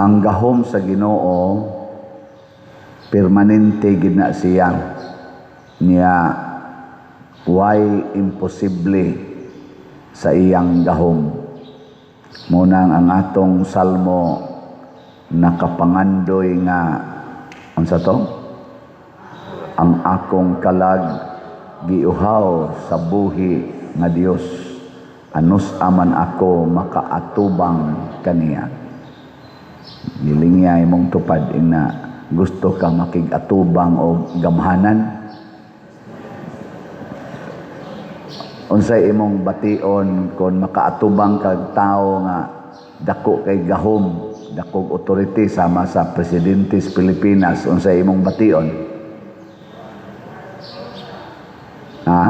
Ang gahom sa Ginoo, permanente gid na siya. Niya way imposible sa iyang gahom. Munang ang atong salmo nakapangandoy nga unsa to? Ang akong kalag giuhaw sa buhi nga Dios. Anus aman ako makaatubang kaniya. Gilingya imong tupad ina gusto ka makig-atubang o gamhanan. Unsay imong bation kon makaatubang kag tawo nga dako kay gahom, dakog authority sama sa presidente sa Pilipinas, unsay imong bation? Ha?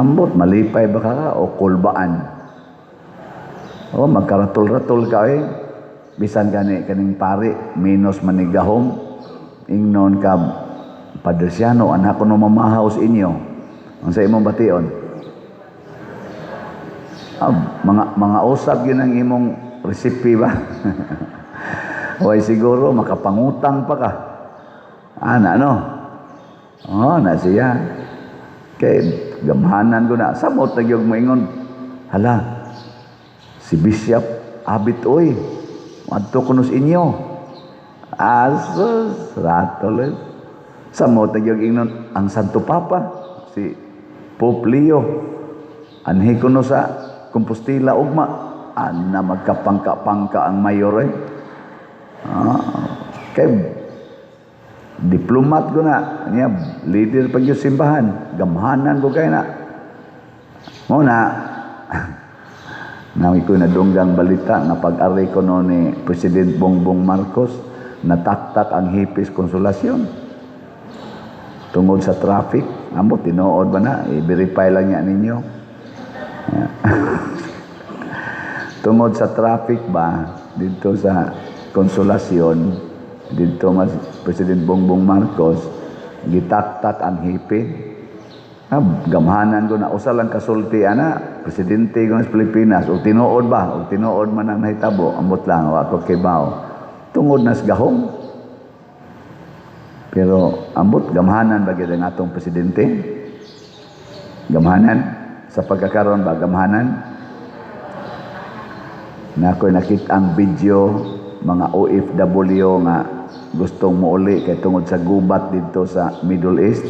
Ambot, malipay ba ka o kulbaan? O magkaratol-ratol ka eh. Bisan gani kaning pari, minus manigahom, ingnon ka, Padre Siano, anak ko no mamahaw sa inyo. Unsa imong bation? Ah, mga usab yun ang imong recipe ba? Way siguro makapangutang pa ka. Ana no? Oh, na siya. Kay gamhanan ko na samot na gyud moingon. Hala. Si Bishop Abit oy. Adto kuno sa inyo. Asus, ratol eh. Samot na gyud ingnon ang Santo Papa si Pope Leo. Anhi kuno sa Compostela ugma. Ana magkapangka-pangka ang mayor eh. Ah, kay diplomat ko na niya, leader pag yung simbahan, gamhanan ko kay na mo na nami ko nadunggang balita nga pag-ari ko no ni President Bongbong Marcos, nataktak ang hipis Konsolasyon tungod sa traffic. Ambot, tinuod ba na? I-verify lang niya ninyo. Yeah. Tungod sa traffic ba dito sa Konsolasyon dito mas President Bongbong Marcos, gitaktak ang hipin. Ah, gamhanan ko na, usa lang kasulti ana presidente ko sa Pilipinas, o tinuod ba o tinuod man ang nahitabo, ambot lang, wa ko kibaw, tungod nas gahom. Pero ambot, gamhanan ba gyud ang atong presidente? Gamhanan sa pagkakaron ba, gamhanan na ako'y nakita ang video, mga OFW nga gustong muuli kay tungod sa gubat dito sa Middle East,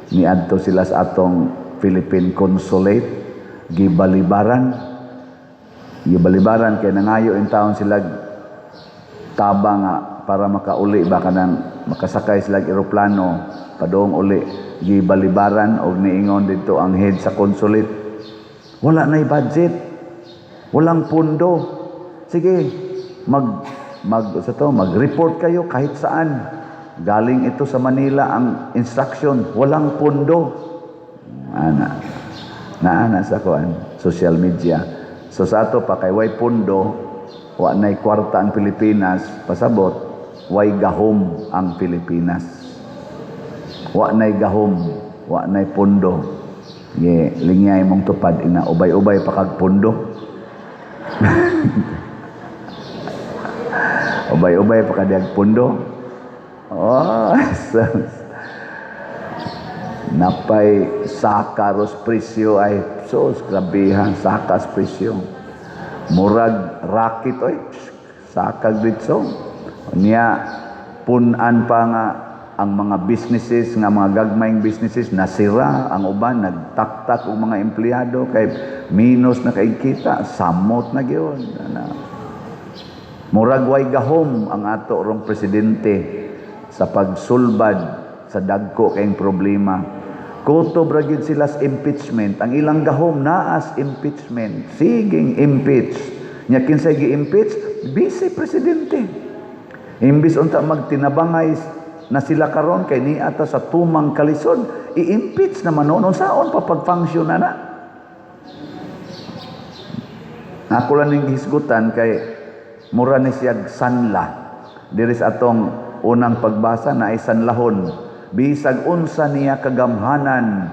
niadto sila sa atong Philippine Consulate, gibalibaran, gibalibaran kay nangayo in taon sila taba nga para makauli ba, kanang makasakay sila eroplano padung uli. Gibalibaran og niingon dito ang head sa consulate, wala nay budget, walang pundo, sige mag mag sa to mag-report kayo kahit saan. Galing ito sa Manila ang instruction, walang pundo. Ana naana sa kuan, social media. So sa ato pa kay way pundo, wa nay kwarta ang Pilipinas, pasabot way gahom ang Pilipinas. Wa nay gahom, wa nay pundo. Ye, lingyay mong tupad ina ubay-ubay pa kag pundo. Ubay-ubay pa kag pundo. Oh, napay saka ros presyo ay sus, grabehan sakas presyo. Murag rakit oy, sakag ditso. Niya punan pa nga ang mga businesses nga mga gagmayng businesses nasira, ang uban nagtaktak og mga empleyado kay minus na kay kita, samot na gyud. Ana. Murag way gahom ang ato rong presidente sa pagsulbad sa dagko kayong problema. Kutob ra gyud sila sa impeachment. Ang ilang gahom naas impeachment. Siging impeach. Nya kinsay gi-impeach? Vice presidente. Imbis unta magtinabangay na sila karon kay niata sa tumang kalisod, i-impeach naman noon. Unsaon pa pag-function na na? Ako lang ning gihisgutan kay mura ni siyag sanla. Diri sa atong unang pagbasa na ay sanlahon. Bisag unsa niya kagamhanan,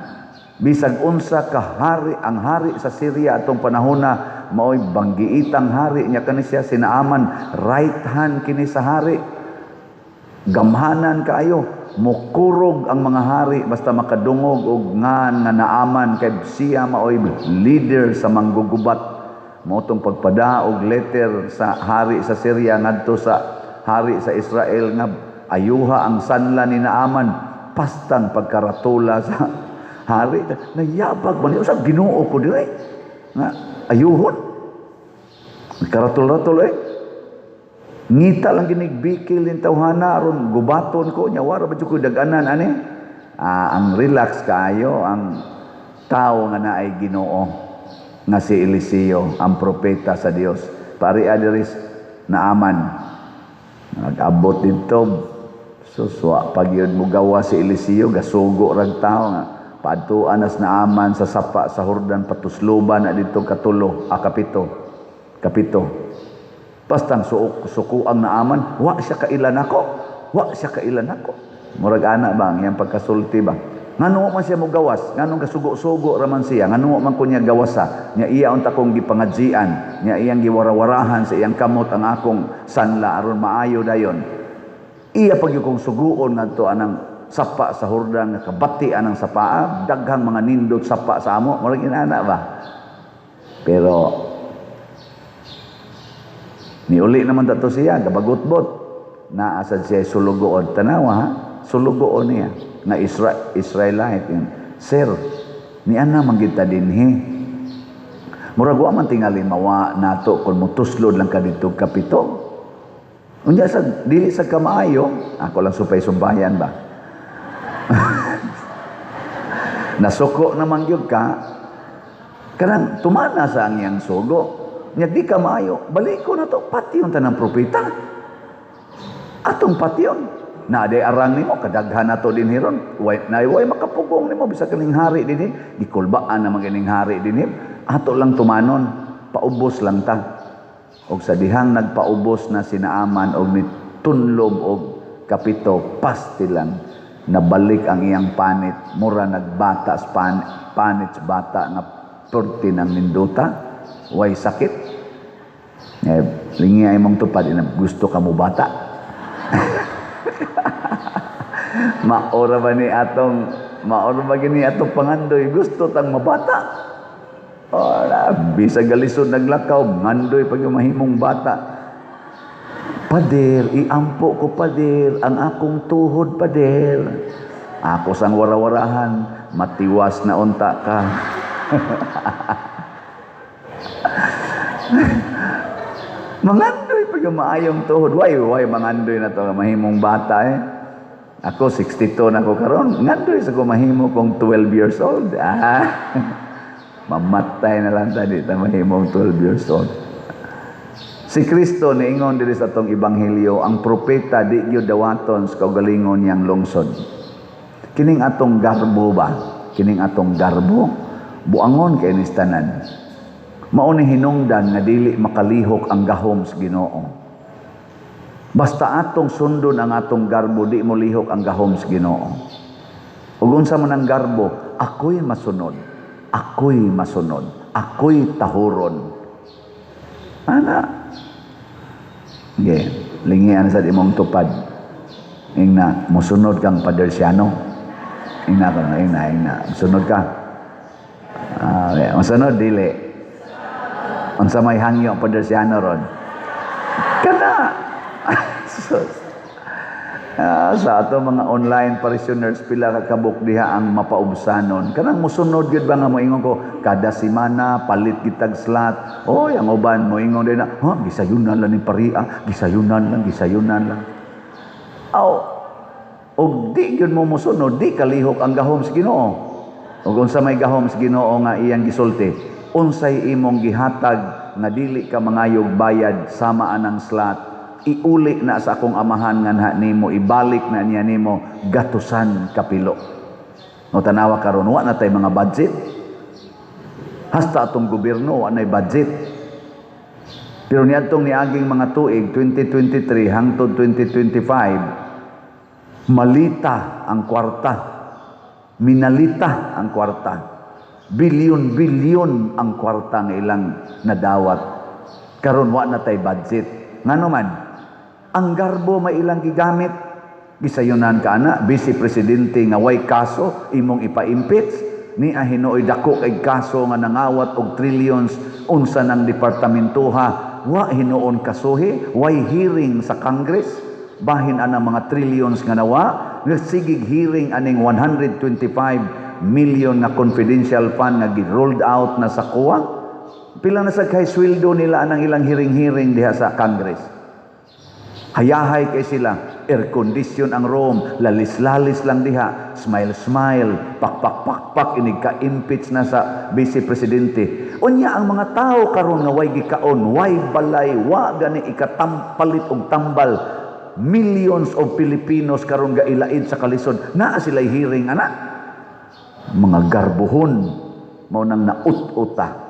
bisag unsa kahari ang hari sa Syria atong panahona, Mao'y banggiitang hari niya kani siya si Naaman, right hand kini sa hari. Gamhanan kaayo, mukurog ang mga hari basta makadungog og ngan nga Naaman kay siya mao'y leader sa manggugubat. Mao tong pagpadaog letter sa hari sa Syria ngadto sa hari sa Israel nga ayuha ang sanla ni Naaman, pastang pagkaratula sa hari, nayabag man niya sa Ginoo ko dire nga ayuhon. Karatul-ratul eh. Ngita lang ginig bikil ning tawhana aron gubaton ko nya wara ba jud ko dag-anan ani. Ah, ang relax kaayo ang tao nga naay Ginoo nga si Eliseo, ang propeta sa Dios. Pari diri Naaman. Nag-abot didto, suswa pag yun mo gawa si Eliseo, gasugo rag tao nga paadtuan nas Naaman sa sapa sa Jordan, patusloban na didto katulo, ah, kapito. Kapito. Bastang suok, suko ang Naaman, wa siya kailan ako. Wa siya kailan ako. Murag ana ba ang iyang pagkasulti ba? Ngano man siya mo gawas? Nganong kasugo-sugo raman siya? Ngano man ko niya gawasa? Nya iya unta kong gipangadzian, nya iyang giwarawarahan sa iyang kamot ang akong sanla aron maayo dayon. Iya pag kong suguon ngadto anang sapa sa Jordan nga kabati anang sapa, daghang mga nindot sapa sa amo, murag inana ba? Pero niuli naman dato siya, gabagutbot. Naa sad siya sulugoon. Tanawa ha? Sulugoon niya. Nga Israelite. Yun. "Sir, niana man kita dinhi. Murag wa man tingali mawa nato kung mutuslod lang ka dito kapito. Unya sa dili sa kamaayo, ako lang supay sumbayan ba. Nasuko naman gyud ka, kanang tumana sa ang iyang sugo. Nya di ka maayo, baliko na to, patyon tanang propeta. Atong patyon. Na day arang nimo kadaghan nato din hiron. Way na way makapugong nimo bisag kaning hari dinhi, gikulbaan naman kining hari dinhi. Ato lang tumanon, paubos lang ta." Og sa dihang nagpaubos na si Naaman og nitunlob og kapito, pastilan nabalik ang iyang panit, mura nagbata sa panit sa bata nga perti ng ninduta, way sakit. Eh, lingi ay mong tupad, ina, gusto ka mo bata. Maora ba ni atong, maora ba gini atong pangandoy, gusto tang mabata. Ora, bisag galisod naglakaw, ngandoy pag yung mahimong bata. "Pader, iampo ko pader, ang akong tuhod, pader." Ako sang warawarahan, matiwas na unta ka. Mangandoy pag yung maayong tuhod. Way, way, mangandoy na to, mahimong bata eh. Ako, 62 na ko karon. Ngandoy sa ko mahimo kong 12 years old. Ah, mamatay na lang tadi ta mahimong 12 years old. Si Kristo niingon diri sa atong ebanghelyo, ang propeta di gyud dawaton sa kaugalingon niyang lungsod. Kining atong garbo ba? Kining atong garbo buangon kay ni tanan. Mao ni hinungdan nga dili makalihok ang gahom sa Ginoo. Basta atong sundon ang atong garbo, di mo lihok ang gahom sa Ginoo. Ug unsa man ang garbo, ako'y masunod, ako'y masunod, ako'y tahuron. Ana. Okay, lingian sa imong tupad. Ingna, musunod kang Padersiano. Ingna ka, ingna, ingna. Musunod ka. Ah, okay. Musunod, dili. Unsa may hangyo ang Padersiano ron? Kana. Sus. Ah, sa ato mga online parishioners, pila ka kabuk diha ang mapaubsanon. Kanang musunod gyud ba nga moingon ko kada semana palit kitag slot. Oy, ang uban moingon din na, "Ha, gisayunan lang ni paria, gisayunan lang, gisayunan lang." Aw, og di gyud mo mosunod, di kalihok ang gahom sa Ginoo. Ug unsa may gahom sa Ginoo nga iyang gisulti? Unsay imong gihatag nga dili ka mangayog bayad sama anang slot, iuli na sa akong amahan nga na nimo, ibalik na niya nimo gatusan kapilo. No tanawa karon wa na tay mga budget. Hasta atong gobyerno wa nay budget. Pero niadtong niaging mga tuig 2023 hangtod 2025, malita ang kwarta. Minalita ang kwarta. Bilyon-bilyon ang kwarta nga ilang nadawat. Karon wa na tay budget. Ngano man? Ang garbo may ilang gigamit. Gisayunan ka ana, vice presidente nga way kaso imong ipa-impeach ni hinuoy dako kay kaso nga nangawat og trillions, unsa nang departamentoha, wa hinuon kasuhi, way hearing sa Congress bahin ana mga trillions nga nawa. Sigig hearing aning 125 million nga confidential fund nga gi-rolled out na sa COA. Pila na sa kay sweldo nila anang ilang hearing-hearing diha sa Congress? Hayahay kay sila, air condition ang room, lalis-lalis lang diha, smile smile, pakpak pakpak inig ka-impeach na sa vice presidente. Unya ang mga tao karon nga way gikaon, way balay, wa gani ikatampalit og tambal. Millions of Filipinos karon gailaid sa kalisod. Naa sila hearing ana. Mga garbuhon mao nang naut-uta.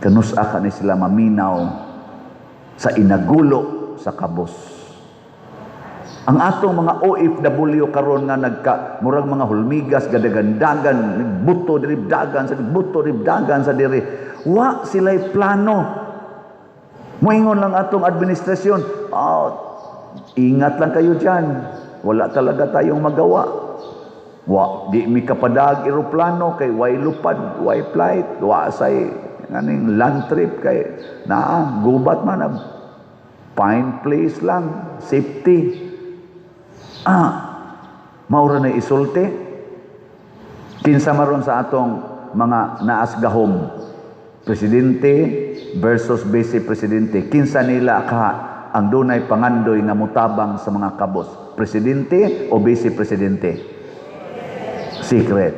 Kanusa ka ni sila maminaw sa inagulo sa kabos? Ang atong mga OFW karon nga nagka murag mga hulmigas, gadagandagan, buto diri, dagan sa buto diri, dagan sa diri. Wa sila'y plano. Moingon lang atong administrasyon, "Oh, ingat lang kayo dyan. Wala talaga tayong magawa. Wa, di mi kapadag eroplano kay way lupad, way flight, wa say nganing land trip kay naa gubat man, find place lang, safety." Ah, maura na isulti. Kinsa maron sa atong mga naas gahom? Presidente versus vice presidente. Kinsa nila ka ang dunay pangandoy nga mutabang sa mga kabos? Presidente o vice presidente? Secret.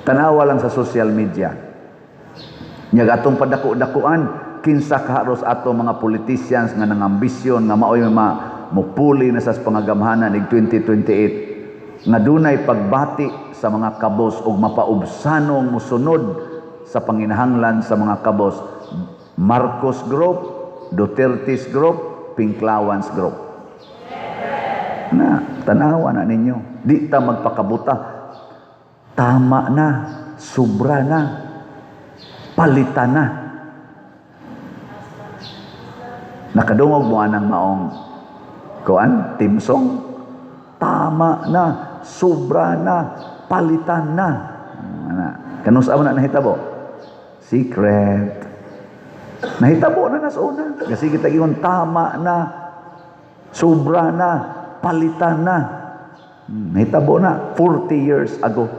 Tanawa lang sa social media. Nyag atong padako-dakuan, kinsa kaharos ato mga politicians nga nangambisyon nga maoy ma mupuli na sa pangagamhanan ig 2028 nga dunay pagbati sa mga kabos ug mapaubsanong musunod sa panginahanglan sa mga kabos? Marcos Group, Duterte's Group, Pinklawans Group. Na, tanawa na ninyo. Di ta magpakabuta. Tama na, sobra na, palitan na. Nakadungog mo anang maong kuan, theme song? "Tama na, sobra na, palitan na." Ana. Kanus-a man na nahitabo? Secret. Nahitabo na sa una. Kasi kita ingon, "Tama na, sobra na, palitan na." Nahitabo na 40 years ago.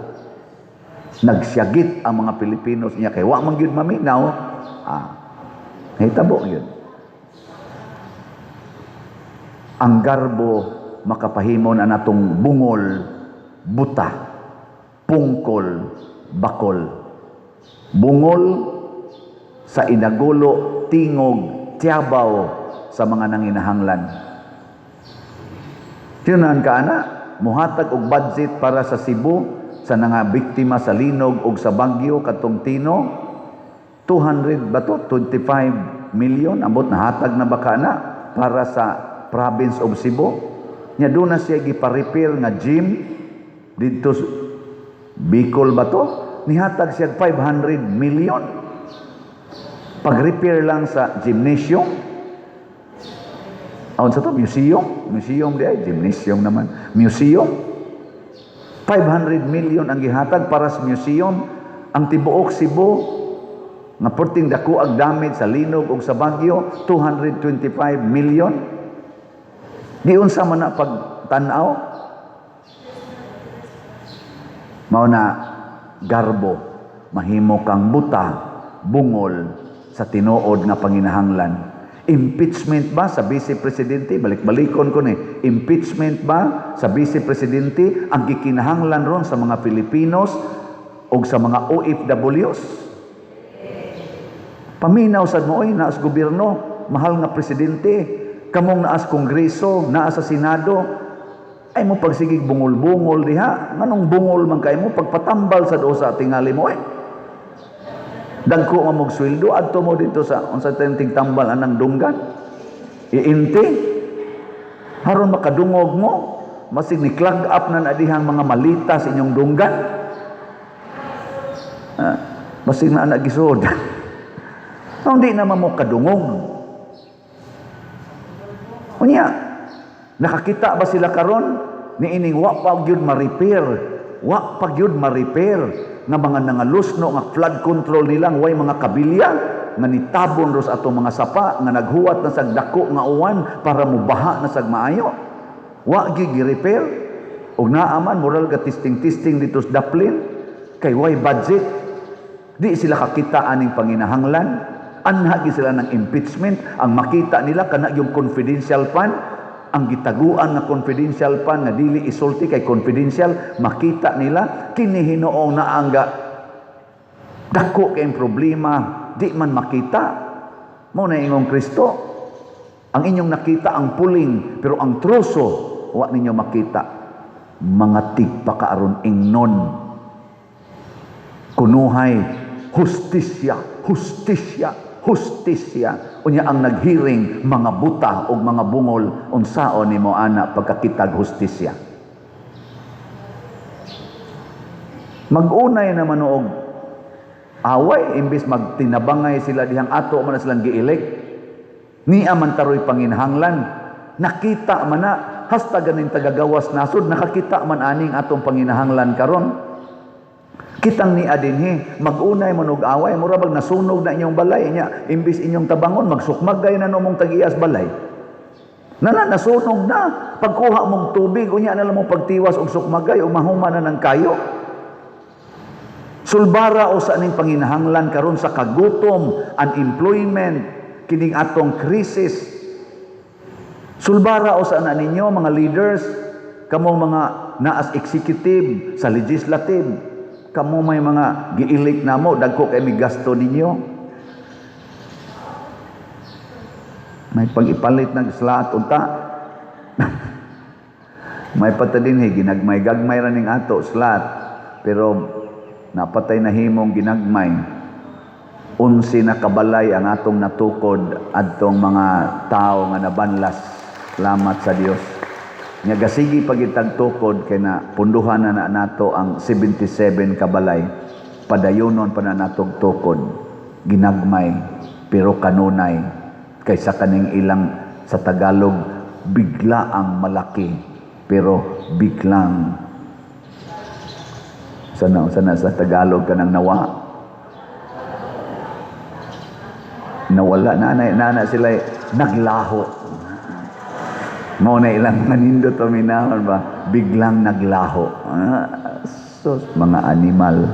Nagsyagit ang mga Pilipinos niya kay wa man gyud maminaw. Ah, nahitabo gyud. Ang garbo makapahimo na natong bungol, buta, pungkol, bakol. Bungol sa inagulo, tingog, tiyabaw sa mga nanginahanglan. Tinunan ka ana, muhatag og budget para sa Cebu sa nga biktima sa linog og sa bagyo katong Tino, 200 ba to? 25 million ambot, nahatag na ba ka na para sa province of Cebu? Nya doon na siya gipa-repair nga gym dito Bicol ba to? Nihatag siya 500 million pag-repair lang sa gymnasium. Aon sa to? Museum? Museum di ay, gymnasium naman. Museum. 500 million ang gihatag para sa museum. Ang tibuok Cebu nga perting dako ang damage sa linog ug sa bagyo, 225 million. Giunsa man na pagtan-aw? Mao na garbo mahimo kang buta, bungol sa tinuod nga panginahanglan. Impeachment ba sa vice presidente? Balik-balikon ko ni. Impeachment ba sa vice presidente ang gikinahanglan ron sa mga Filipinos o sa mga OFWs? Paminaw sad mo oy, naas gobyerno, mahal nga presidente, kamong naas kongreso, naa sa senado, ay mo pagsigig bungol-bungol diha, nganong bungol man kay mo pagpatambal sa sa tingali mo eh. Dagko nga mog sweldo, adto mo dito sa unsa tayong tambal anang dunggan. Iinti. Haron makadungog mo, masig ni clog up na na dihang mga malita sa inyong dunggan. Ah, basig na anak gisod. Hindi naman mo kadungog. Unya, nakakita ba sila karon ni ining wa pa gyud ma-repair, wa pa gyud ma-repair nga mga nangalusno nga flood control nilang way mga kabilya nga nitabon ros atong mga sapa nga naghuwat na sag dako nga uwan para mubaha na sag maayo? Wa gyud gi-repair ug naa man, moral ga testing-testing dito sa Daplin kay way budget. Di sila kakita aning panginahanglan. Anha gyud sila ng impeachment. Ang makita nila kana yung confidential fund, ang gitaguan nga confidential fund nga dili isulti kay confidential. Makita nila kini hinuong naangga dako kay problema, di man makita. Mo na ingong Kristo, ang inyong nakita ang puling, pero ang troso wa ninyo makita. Mga tigpakaaron ingnon kunuhay, "Hustisya, hustisya, hustisya." Unya ang naghearing mga buta og mga bungol. Unsaon nimo ana pagkakitag hustisya? Mag-unay naman og away imbis magtinabangay sila dihang ato man na silang gi-elect. Niya man taroy panginahanglan. Nakita man na hasta ganing tagagawas nasod nakakita man aning atong panginahanglan karon. Kitang niya dinhi, mag-unay man og away, mura bag nasunog na inyong balay nya, imbis inyong tabangon, magsukmag gay na no mong tag-iyas balay. Nana nasunog na, pagkuha mong tubig, unya na lang mong pagtiwas og sukmagay ug mahuma na ng kayo. Sulbara o sa aning panginahanglan karon sa kagutom, unemployment, kining atong krisis. Sulbara o sa ana ninyo mga leaders, kamo mga naas executive, sa legislative, kamo may mga giilik namo, dagko kay mi gasto ninyo. May pag-ipalit nag slot unta. May pata din ginagmay gagmay ra ning ato slot, pero napatay na himong ginagmay. 11 na kabalay ang atong natukod adtong mga tao nga nabanlas. Salamat sa Dios. Nya gasigi pagitag tukod kay na punduhan na, na nato ang 77 kabalay. Padayonon pa na natog tukod. Ginagmay pero kanunay kaysa kaning ilang sa Tagalog, bigla ang malaki pero biglang sana sana sa Tagalog kanang nawa nawala na na, na, na sila naglaho. Mao na ilang manindot paminahon ba, biglang naglaho. Ah, sus, mga animal.